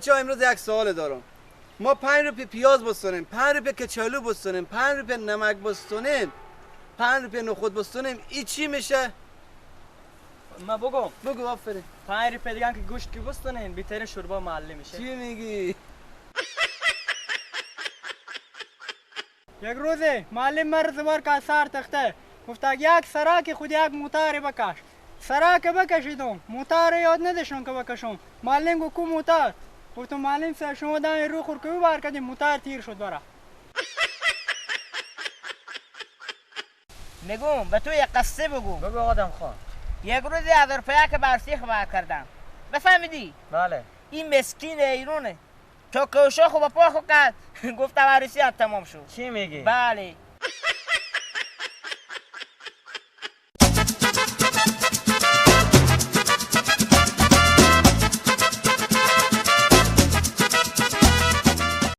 بچه‌ها امروز یک سوال دارم. ما 5 روپیه پیاز بستونیم، 5 روپیه کچالو بستونیم، 5 روپیه نمک بستونیم، 5 روپیه نخود بستونیم، این چی میشه؟ ما بگم. بگو آفرین. 5 روپیه دیگه که گوشت که بستونین بهترین شوربا محلی میشه. چی میگی؟ یک روزه معلم مرز بار که سر تخته گفت یک سراک خود یک موتار بکش. سراک بکشیدم موتار یاد نداشتم که بکشم. معلم گفت کو موتار؟ گفتم معلم سر شما دم رو خور که بار کردیم موتار تیر شد برا. میگم به تو یک قصه بگو. بگو آدم خان. یک روز از رفیق برسی خبر کردم. بفهمیدی؟ بله. این مسکین ایرونه تا کوشا خو به پا خو کرد. گفت عروسی هم تمام شد. چی میگی؟ بله.